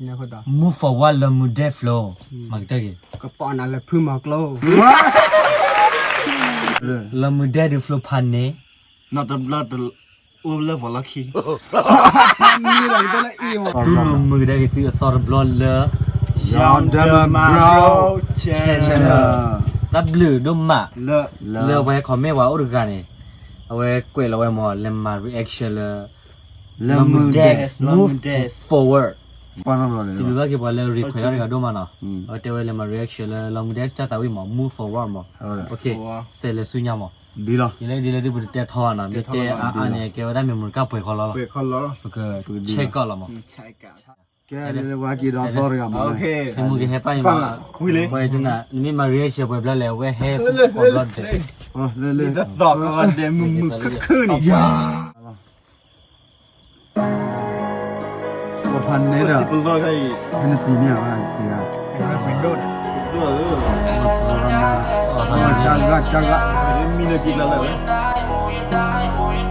Move forward လၢမုၢ်ဒဲး flow မၤကတၢၢ်က့ၤ ကပီၤနၤလၢဖုမၤကျိ လၢမုၢ်ဒဲးဒုး flow ဖးန့ၣ် နီၢ်တဘျီတအိၣ်လၢပှၤလီၢ်ခံ တူၢ်လိာ်မုာ်ကဒါက့ၤသုအသီတဘျီလၢ ယီၤဒၢမဘြီ channel တၢ်ဘျုးဒိၣ်မး လၢအဝဲ comment ပှၤအိၣ်တဂၤန့ၣ် အဝဲကွဲးလီၤဝဲမ့ၢ် လဲၤမၤ reaction လၢ လၢမုၢ်ဒဲး move forward စံးဘျုးဘၣ်က့ၤပှၤလၢ request တၢ်တဂၤဒိၣ်မးနီၤ အဝဲတဲဝဲလဲၤမၤ reaction လၢလီမုၢ်ဒဲး စတၢ်သးဝံၣ်မး move forward မး ဆဲးလဲၤဆူညါမး ယလဲၤဒ်လဲၣ်ဒ်ပတတဲထီၣ်နီၤ မ့ၢ်တဲအါအါန့ၣ် ကဲဝဲဒၣ် memory ကၢ်ပှဲၤဃီလီၤလီၤ ပက check ကီၢ်လီၤမး ကဲလၢဝဲက့ၤဒီးသီတဂၤမး မုၢ်ကဟဲပၢ်အံၤမး ပှၤတနၤ နမ့ၢ်မၤ reaction ပှဲၤဘျီလဲၣ် အဝဲဟဲပှဲၤဘျီဒဲး လၢလၢ သီကဒဲးမုၢ်မုၢ်ခုၣ်ခုၣ်န့ၣ် ပဖးန့ၣ်ဒီး Hennessy မ့ၢ်ဧါ က့ၤဧါ ကၢ်ဂၢ် ကၢ်ဂၢ်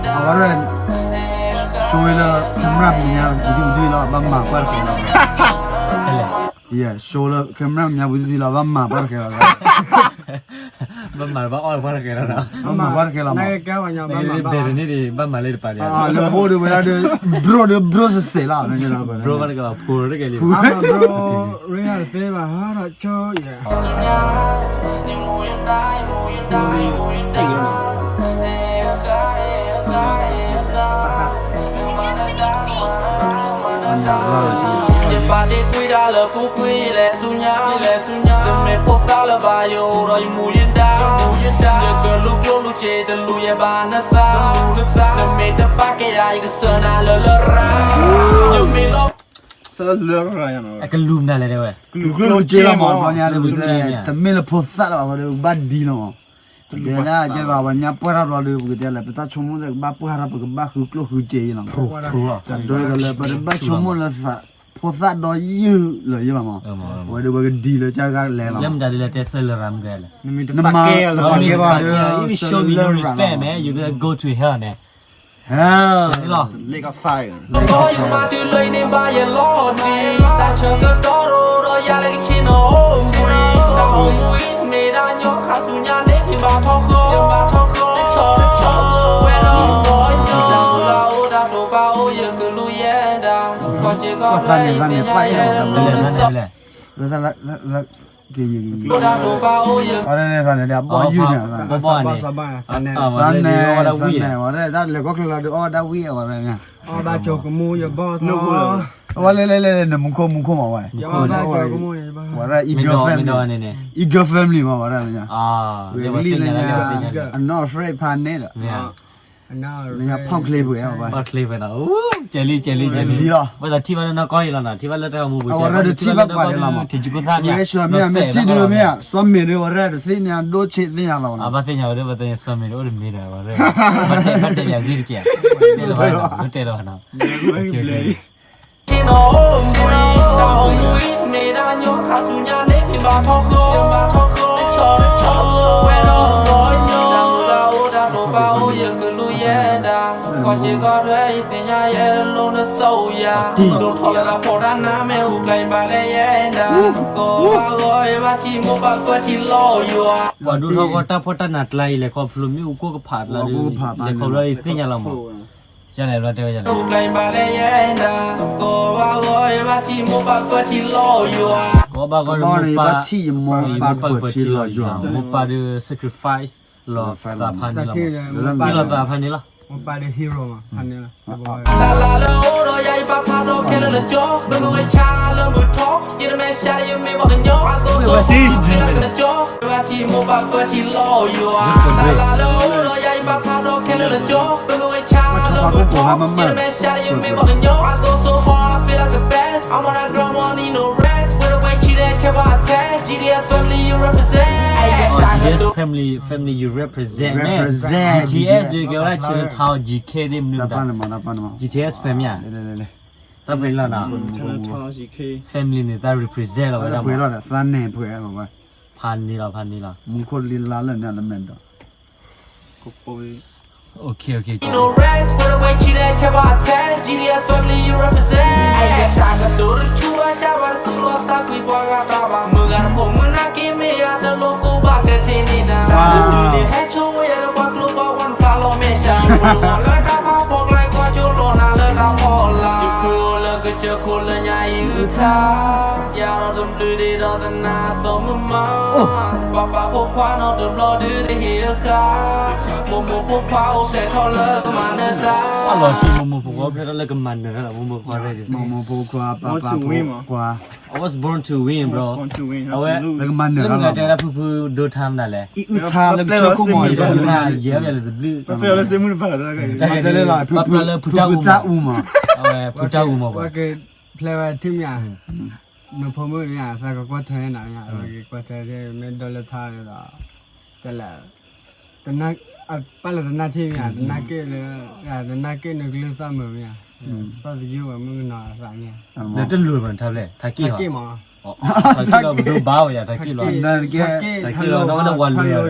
အဝဲ show လၢ camera မံၤညါ ပဒုပဒုလီၤ ဘၣ်မၤပှၢ်တကဲလီၤ show လၢ camera မံၤညါ ပဒုပဒုလီၤ ဘၣ်မၤပှၢ်တကဲလီၤ ဘၣ်မၤဘၣ်အီၣ်ပှၢ်တကဲလီၤ ဘၣ်မၤပှၢ်တကဲလီၤ ဘဲၣ်န့ၣ်ဒံး ဘၣ်မၤလၢတပၤဒံး လၢဘိဒုးဝဲဒၣ်ဒုး bro ဒုး bro စဲးစဲးလီၤ bro တကဲလံ bro ရင်းရသ့ဘၣ် ဟါထီၣ်ဆိယဲ ယဘၣ်တ့ကွံတၢ်လၢပူၤကွံာ် ယလဲၤဆူညါ ယလဲၤဆူညါ ယမ့ၢ်ဖိသၣ်လၢၤဘၣ် ယအိၣ်ဒီးယမူယဒါ ယကလူၤကျိၣ်လူၤစ့တလူၤ ယဘၣ်နသး နမ့ၢ်တဘၣ်က့ၤယၤ ယကစၢနၤလၢလရာ် ယမ့ၢ်လီၤ အကလူၤမနုၤလဲၣ်တဲဝဲ ကလူၤကျိၣ်လူၤစ့လီၤမး ဘျီညါဒုး တမ့ၢ်လၢဖိသၣ်လၢၤဘၣ် ဘၣ်ဒ်လီၤမး ကဲဒၣ်ကဲဘၣ်ပှၤညါပှၢ်ထီၣ်ဘျီဒုး ပကတဲလဲၣ် ပတၢ်ဆိကမိၣ်သ့ၣ်ကဘၣ်ပှၢ်ထီၣ် ပကဘၣ်ဃုကျိၣ်ဃုစ့ယံလီၤ တဒိလၢပတဘၣ်ဆိကမိၣ်လၢသး ဖိသၣ်ဒီးယုၢ်လၢၤယံလီၤမး ဝဲဒုးဝဲကဒံလၢကၢ်ဂၤလဲၤလီၤ လၢမတၤဒ်လဲၣ်တဲဆၢလၢၤရၤမုၢ်ကဲလဲၣ် နမၤလၢပှၤကဲဘၣ်ဒုး ဆၢလၢရၤလီၤ ဟဲ လၢကဖး လၢကဖး တၢ်ဆၢကတီၢ်ရိၣ်ဒီးယၤလၢကဆ့ၣ်နီၤအိၣ်ဘှံး တၢ်အိၣ်ဘှံးမ့ၢ်ဒၣ်ညီခါဆူညါန့ၣ် ယဘၣ်ထီၣ်ဃီ ယဘၣ်ထီၣ်ဃီ တဆီတဆီ ဝဲဒီးဒီးညီ တၢ်အိၣ်တၢ်တိာ်ပာ်အိၣ် ယကလူၤယဲဒၣ် ခီၣ်စ့ၢ်ကီးဖဲယသ့ၣ်ညါယဲဒၣ် လၢ က့ၤ အဝဲလဲၤလဲၤသးန့ၣ်ဒီး အဘီၣ်ယုၢ်န့ၣ် သးန့ၣ် သးန့ၣ် ဝဲဒၣ်တၢ်လဲၤကီၢ်ချၢလီၤဒုး အီၣ်ဝဲဒၣ်ဝံၣ်အဝဲဒၣ်ညါ အီၣ်ဘၣ်ကၠီၤကမူယဘီၣ်သီ အဝဲလဲၤလဲၤလဲၤ နမူခိၣ်မူခိၣ်မးဝဲ ဝဲဒၣ် Eagle family မးဝဲဒၣ်ညါ Eagle family မးဝဲဒၣ်ညါ ဝဲလံလၢညါ အနီၢ် afraid ဖးန့ၣ်ဒီး လၢညါဖီၣ်ချ့ပှဲၤ ဖီၣ်ချ့ပှဲၤနီၤ ကဲလံ ကဲလံ ကဲလံ ဝဲသးထံၣ်ဘၣ်လၢနီၢ်ကီၢ်အံၤလီၤနီၤ ထံၣ်ဘၣ်လၢတၢ်ဂီၤမူပူၤ အဝဲဒၣ်တထံၣ်ဘၣ်ပှၤဒံးလီၤမး ထံကီၢ်သၣ်မ့ၢ် မ့ၢ်မ့ၢ် စီၤမ့ၢ်ဒုး အဝဲဒၣ်တသ့ၣ်ညါဒိၣ်ဆံးသ့ၣ်ညါလီၤ အဘၣ်သ့ၣ်ညါဝဲဒၣ် ဘၣ်သ့ၣ်ညါစီၤမ့ၢ်ဒုး အိၣ်တမ့ၢ်ဒီး အဝဲဒၣ် ဘၣ်တဲဘၣ်တဲယၤဂ့ၢ်တက့ၢ် တဲလီၤဘၣ် တဲလီၤဘၣ်နီၤ ပှၤဒိၣ်ထီၣ်ကီၢ်တၢ်ဖှီၣ်တၢ်နးကျါအံၤ လဲၤခီဖျိမ့ၣ်အူကိၢ်ကဖးတလါဒီး လဲၤခီဖျိအံၤသ့ၣ်ညါလီၤမး ယလဲၤဘျီတဲဝဲယလဲၤ ကဘၣ်ဂီၢ်မိၢ်ပၢ် မိၢ်ပၢ်ကပၢၢ်ထံလီၤယွၤ မိၢ်ပၢ်ဒီး sacrifice လီၤသးဖးန့ၣ်လီၤ မိၢ်ပၢ်ဒီး hero မး ဖးန့ၣ်လီၤ တၢ်လၢလၢအိၣ်ဒီးယၤ ယပာ်ဖျါထီၣ်ခဲလၢာ်လၢကၠီ မ့ၢ်မ့ၢ်ဝဲဆါလၢမုၢ်ထီၣ် ယတမဲာ်ဆှးလၢယမ့ၢ်ပှၤကညီ အသိးစီဆှံလၢကစၢ်ကၠီ ဘၣ်ထံမိၢ်ပၢ်ပၢၢ်ထံလီၤယွၤ တၢ်လၢလၢအိၣ်ဒီးယၤ ယပာ်ဖျါထီၣ်ခဲလၢာ်လၢကၠီ မ့ၢ်မ့ၢ်ဝဲဆါလၢမုၢ်ထီၣ် ယတမဲာ်ဆှးလၢယမ့ၢ်ပှၤကညီ အသိးစီဟီ I feel like the best I'm on that ground money no rest with a way cheat and check what I tag G D S family you represent G D S family family you represent န့ၣ် G T S ဒုးကဲဝဲဒၣ် Chinatown G K သ့ၣ်မနုၤမတၤ G T S ဖဲမ့ၢ်ဧါ တၢ်ဖဲန့ၣ်လီၤနီၤ family န့ၣ် တၢ် represent လီၤဝဲဒၣ်မး ဖးန့ၣ်လီၤ ဖးန့ၣ်လီၤ မူခိၣ်လံလါလၢာ်န့ၣ် လၢမဲာ်ဒီး ကပိ Okay, okay. No rest, ပဝဲဆံးလဲဆဲဘၣ်ထဲ G D S family you represent. တၢ်ကတိၤတဆူအတၢ်ဘၣ်တသူလီၤသးကွံပှၤဂၤတၢ်ဘၣ် မုၢ်ဂၤတဖိမုၢ်နၢ်က့မ့ၢ်ယၤတလိၣ်ကိးဘၣ်စဲးထံးန့ၣ်နၤ ဒုးန့ၣ်ဟဲဆိဝဲယၤလၢပှၤကျိပှၤဝဲနဖျါလီၤမဲာ်ဆှး လၢတၢ်ဖးဖီကျဲကွၢ်ကၠိလီၤနၤလၢတၢ်ဖီလာ် ယဖုအိၣ်လၢကစၢၢ်ခိၣ်လၢညါအံၤအုၣ်ထါ ယၤဒီးတဘျုးဒ့ဒီးသနၤအသီမုၢ်မး ပၢ်ပၢ်ဖိခွါနီတဘျီဒုးတဟ့ၣ်အဃၣ် မိၢ်မိၢ်ဖိခွါအိၣ်ဖျဲၣ်ထီၣ်လၢကမၤနၢၤတၢ် အလီၤထံမိၢ်မိၢ်ဖိခွါအိၣ်ဖျဲၣ်ထီၣ်လၢကမၤနၢၤတၢ်လီၤ မိၢ်မိၢ်ဖိခွါ ပၢ်ပၢ်ဖိခွါ I was born to win, bro. အဝဲ လၢမနုၤတဲဒၣ်ဖုဖုဒိထါမနုၤလဲၣ် အံၤအုၣ်ထါလၢကစၢၢ်ခိၣ်မီၤ ယဲၢ်လၢတဘျုး ပၢ်ပၢ်လၢဖုတၢ်အူမီၤ အဝဲဖုတၢ်အူမီၤဘၣ် ပှၤကဖျဲးဝဲထံမ့ၢ်ဧါ နဖိမုၣ်န့ၣ် သးကကွၢ်ထွဲနၤ ကွၢ်ထွဲမ့ၢ်ဒိလၢထါဒီး တလဲၣ် ပၢ်လၢတနၢ်ထံၣ်မ့ၢ်ဧါ တနၢ်က့ၣ်လၢ တနၢ်က့ၣ်နကလုၢ်သၣ်မုာ်မ့ၢ်ဧါ သီၣ်သယုၢ်ဝဲမုၣ်ကနီၤအသးမ့ၢ်ဧါ လၢတလိၤဘၣ်ထါဖျဲၣ် ထါက့ၣ်လီၤ ထါက့ၣ်မး ထါက့ၣ်လီၤ ပဒိဘါဝဲယၤ ထါက့ၣ်လီၤ ထါက့ၣ်လီၤ ဒီးဝဲလၢဝၤလၢ ဘၣ်ဒီး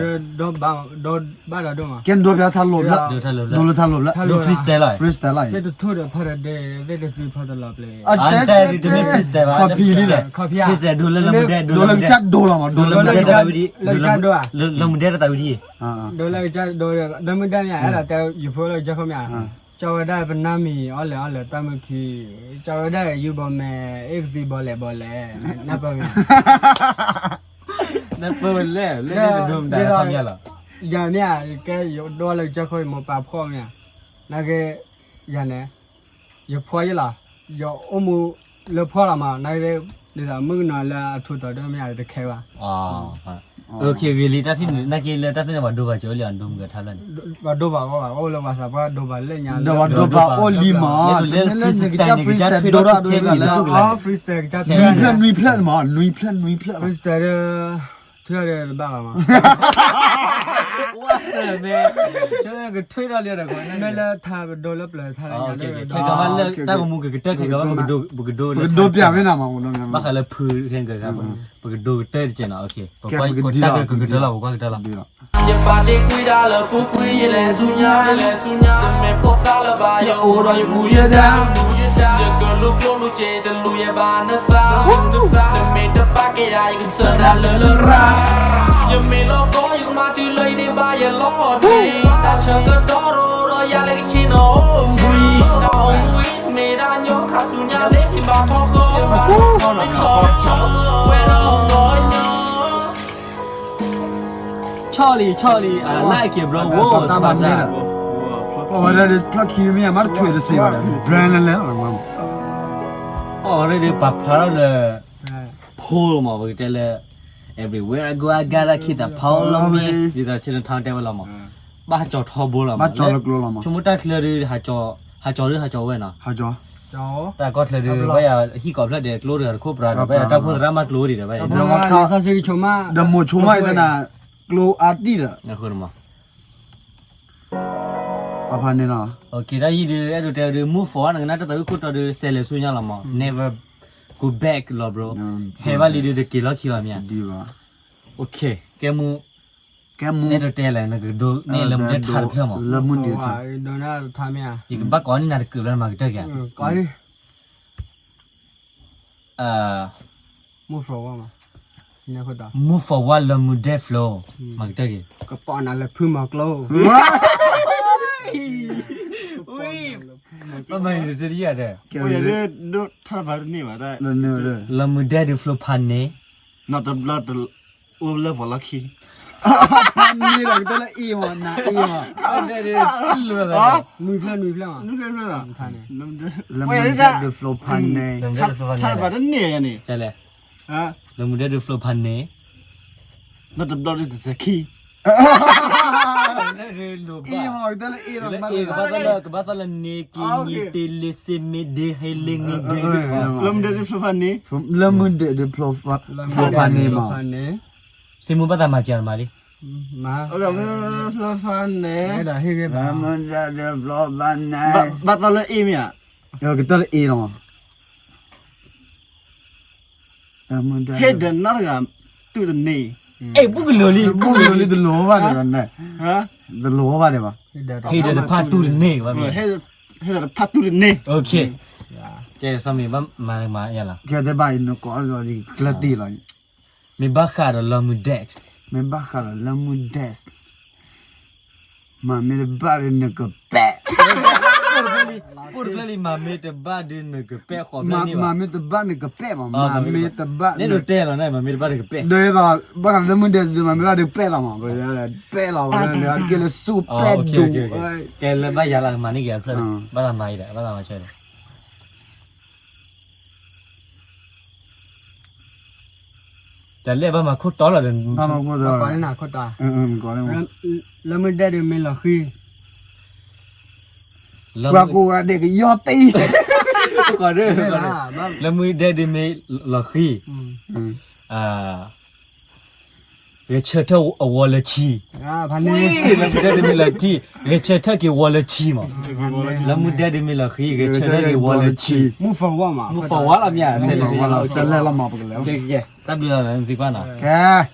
ဒိၣ်မး ကဲဒိပျးထါလိၤဘျၣ် ဒိထါလိၤဘျၣ် ဒိ freestyle လီၤ freestyle လီၤ သ့ၣ်တထူၣ်ဒီးဖီတဒဲ သ့ၣ်တသံဖီတလီၤပျဲ တမ့ၢ် freestyle ဘၣ် ခီဖံးလံလဲၣ် freestyle ဒိလၢလၢမုၢ်ဒဲ ဒိလၢမုၢ်ဒဲတသးဝံၤဒံး လၢမုၢ်ဒဲတသးဝံၤဒံး ဒိလၢမုၢ်ဒဲမ့ၢ် အဲၣ်ဒိးတဲ ယဖိလၢကစၢၢ်ခိၣ်မ့ၢ်ဧါ ကၠီဝဲဒၣ်ပနၢ်မံၤအီၣ်လဲၣ်အီၣ်လဲၣ်တၢ်မုၢ်ခံ ကၠီဝဲဒၣ်ယုၢ်ဘီမဲ အ့ၣ်ကသံဘီလဲၣ်ဘီလဲၣ် နၢ်ပၢၢ်မ့ၢ် နၢ်ပၢၢ်ဝဲလဲၣ် လၢန့ၣ်တဒိမတၤတၢ်မ့ၢ်လီၤ ယၤမ့ၢ်ဧါ ကဲယဒိလၢကစၢၢ်ခိၣ်ယမိၢ်ပၢ်ဖှီၣ်မ့ၢ်ဧါ နာ်က့ ယၤန့ၣ် ယဖှီၣ်ယလီၤ ယအိၣ်မူလၢဖှီၣ်လီၤမး နာ်က့ ဒ်သိးမုၣ်ကနီၤလၢအထူးတီၤဒိၣ်မ့ၢ်ဧါ တခဲဘၣ် ဂ့ၤလံ တၢ်ဖဲန့ၣ် နာ်က့လၢတၢ်ဖဲန့ၣ် ပှၤဒိဘၣ်ကၠိလံ အဒိမုၢ်ကထါဖျၢၣ်န့ၣ် ပှၤဒိဘၣ်အီၤဘၣ် အိၣ်လၢပှၤသးပှၢ်ဒိဘၣ်လၢညါ ဒီးပှၤဒိဘၣ်အိၣ်လံမး တမ့ၢ်လၢနကစၢ် freestyle ဒိတၢ်ဖဲန့ၣ် freestyle ကစၢ် နွံဖျၢၣ်နွံဖျၢၣ်မး နွံဖျၢၣ်နွံဖျၢၣ် freestyle ထွဲဒီးတဘၣ်ဘၣ်မး ဝဲမ့ၢ် ထွဲကထွဲထီၣ်လံဒီး မ့ၢ်လၢထါပဒိလၢပျၢၤထါလၢညါ တၢ်ကမူကကတၢၢ်ခဲကဘၣ် ပကဒိ ပကဒိ ပကဒိပျးမ့ၢ်နၤမး ဘၣ်ဃးလၢဖုခဲကဂၤ ပကဒိကတၢၢ်တကဲးနီၤ ပကကွၢ်တၢ်ကကတၢၢ်လီၤ ပကွၢ်ကတၢၢ်လီၤ ယပာ်တ့ၢ်ကွံာ်ဒၣ်လၢပူၤကွံာ် ယလဲၤဆူညါ ယလဲၤဆူညါ တမ့ၢ်ဖိသၣ်လၢၤဘၣ် ယအိၣ်ဒီးယမူယဒါ ယကလူၤကျိၣ်လူၤစ့ တလူၤယဘၣ်နသး နသး နမ့ၢ်တပာ်က့ၤယၤ ယကစၢၤနၤလၢလရာ် ယမ့ၢ်လီၤကီ ယကမၤတုၤလၢယန့ၢ်ဘၣ်ယလီၢ်ဒ့ တၢ်ဆၢကတီၢ်ရိၣ်ဒီးယၤလၢကဆ့ၣ်နီၤအိၣ်ဘှံး တၢ်အိၣ်ဘှံး မ့ၢ်ဒၣ်ညီခါဆူညါလၢကဘၣ်ထီၣ်ဃီ ဘၣ်ထီၣ်ဃီ လၢဆီဆီ ဝဲဒၣ်မီၢ်ညီ ဆီလံ ဆီလံ I like it, bro. Whoa, Sparta. အီၣ်ဝဲဒၣ်ဒီး ဖျီၣ်ခံမ့ၢ် မ့ၢ်တထွဲတစ့ဘၣ် brand လဲၣ်လဲၣ် အီၣ်ဝဲဒၣ်ဒီး ပာ်ဖျါထီၣ်လၢ pole မး ပကတဲလၢ everywhere I go I gotta keep the pole on me ဒ်သိးဆ့ၣ်နီၤထါတဲဝဲလီၤမး ဘၣ်ဟးကၠီၤထီဘိလီၤမး ဘၣ်ကၠီၤလၢကျိလီၤမး ဆိကမိၣ်တၢ်ချၢဒုး ဟးကၠီၤဒုးဟးကၠီၤဝဲနီၤ တၢ်ကီၢ်ချၢဒုး ဘၣ်ယၤဟံၣ်ကိးဖျၢၣ်ဒဲး ကျိတဂၤတခိၣ်ပြးဒီး ဘၣ်ယၤတၢ်ဖိသရၣ်မးကျိဒံးဒီး ဘၣ်ယၤ ဒီးမိၤဆိမးအံၤတနၤ ကျိအါတံၢ်ဒီး ပဖးန့ၣ်လီၤ တၢ်ယံၤဒုး အဲၣ်ဒိးတဲဒုး move forward နကနၣ်တၢ်သးဝံၣ်ခိၣ်တီဒုး စဲးလဲၤဆူညါလီၤမး never go back လီၤ bro ဟဲဘၣ်လံဒုး တက့ၤလီၢ်ခံဘၣ်မ့ၢ် ကဲမူ ကဲမူ အဲၣ်ဒိးတဲလဲၣ် နကဒိးန့ၢ်လၢမုၢ်ဒဲထါတဖျၢၣ်မး လၢမုၢ်ဒဲထါ ယကဘၣ်ကိးန့ၢ်နၤတကုးလၢနမၤကတၢၢ်က့ၤ move forward လၢမုၢ်ဒဲ flow မၤကတၢၢ်က့ၤ ကပီၤနၤလၢဖုမၤကျိ ဘၣ်မၤယံၤတစ့တယံၤဒဲး ထါဘၣ်တန့ၢ်ဘၣ် လၢမုၢ်ဒဲဒုး flow ဖးန့ၣ် နီတဘျီတ အိၣ်လၢပှၤလီၢ်ခံ ဖးန့ၣ်ဒီးကတၢၢ်လၢအ့ၣ်မး နၤအ့ၣ်မး နွံဖျၢၣ်နွံဖျၢၣ်မး နွံဖျၢၣ်နွံဖျၢၣ် လၢမုၢ်ဒဲဒုး flow ဖးန့ၣ် ထါဘၣ်တန့ၢ်န့ၣ် လၢမုၢ်ဒဲဒုး flow ဖးန့ၣ် နီတဘျီဒုးတစဲးခံ အ့ၣ်မး ကတၢၢ်လၢအ့ၣ်လီၤ ကဘၣ်သီလၢန့ၣ်က့ၤန့ၣ်တ့လ့စ့မ့ၢ်ဒ့ဟ့လ့င့ၤဒ့ လၢမုၢ်ဒဲဒုး flow ဖးန့ၣ် လၢမုၢ်ဒဲဒုး flow ဖးန့ၣ် စ့မူဘၣ်သးမၤစၢၤမးလံ flow ဖးန့ၣ် လၢမုၢ်ဒဲဒုး flow ဖးန့ၣ် ဘၣ်သီလၢအ့ၣ်မ့ၢ်ဧါ ကတၢၢ်လၢအ့ၣ်လီၤ ဟ့ၣ်ဒီးနီတဂၤ တူၢ်တန့ၢ် အဲ ဘူးကလိၤလံ ဘူးကလိၤလံ တလိၤဘၣ်ဒီး တလိၤဘၣ်ဒီးဘၣ် ဟ့ၣ်ဒီးတဖၣ်တူၢ်တန့ၢ်ဘၣ်မ့ၢ် ဟ့ၣ်ဒီးတဖၣ်တူၢ်တန့ၢ် ကဲစီမ့ၢ်ဘၣ်မၤမၤယလီၤ ကဲတဲဘၣ်အံၤနကိးဒီးကျၢၢ်တ့ၢ်လီၤ မ့ၢ်ဘၣ်ဃးဒီးလၢမုၢ်ဒဲး မ့ၢ်ဘၣ်ဃးဒီးလၢမုၢ်ဒဲး မၤမ့ၢ်တဘၣ်ဒီးနကပဲၣ် ပိၢ်တဖျၢၣ်လံ မၤမ့ၢ်တဘၣ်ဒီးနကပဲၣ်ဃီဖျၢၣ်န့ၣ် မၤမ့ၢ်တဘၣ်နကပဲၣ်မး မၤမ့ၢ်တဘၣ် နဲဒိးတဲလီၤန့ၣ် မၤမ့ၢ်တဘၣ်နကပဲၣ် ဒီးဘၣ်ဃးဒီးလၢမုၢ်ဒဲးစ့ၢ် မၤမ့ၢ်တဘၣ်ဒီးပဲၣ်လီၤမး ပဲၣ်လီၤဝဲဒၣ် ကဲလၢစူၢ်ပဲၣ်ဒိၣ် ကဲလၢဘၣ်ယၤလၢကမၤန့ၢ်က့ၤအဖျၢၣ် ဘၣ်သးမၤအံၤဒီး ဘၣ်သးမၤဆၢဒီး တၢ်လၢဘၣ်မၤခိၣ်တီလီၤဒီး ဘၣ်မၤခိၣ်တီ လၢမုၢ်ဒဲးဒုးမ့ၢ်လီၤဃံ ပှၤကိးဂၤဒဲးကယီတံၢ် လၢမုၢ်ဒဲးဒုးမ့ၢ်လီၤဃံ ဂဲၤဆၢထၢၣ်အဝီလၢဆံ လၢမုၢ်ဒဲးဒုးမ့ၢ်လီၤဃံ ဂဲၤဆၢထၢၣ်က့ၤဝီလၢဆံမး လၢမုၢ်ဒဲးဒုးမ့ၢ်လီၤဃံ ဂဲၤဆၢထၢၣ်က့ၤဝီလၢဆံ မုၢ်ဖီဝါမး မုၢ်ဖီဝါလီၤမ့ၢ် ဆဲးလီၤဆဲးလီၤ တၢ်ဘျုးလီၤ နသံကွၢ်နီၤ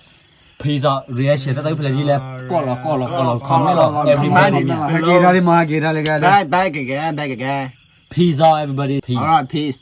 Peace out reaction တၢ်သးဖျဲးဒ်လဲၣ် ကိးလီၤကိးလီၤကိးလီၤ comment လီၤ everybody န့ၣ် က့ၤတၢ်လံမး က့ၤတၢ်လံ Peace out everybody peace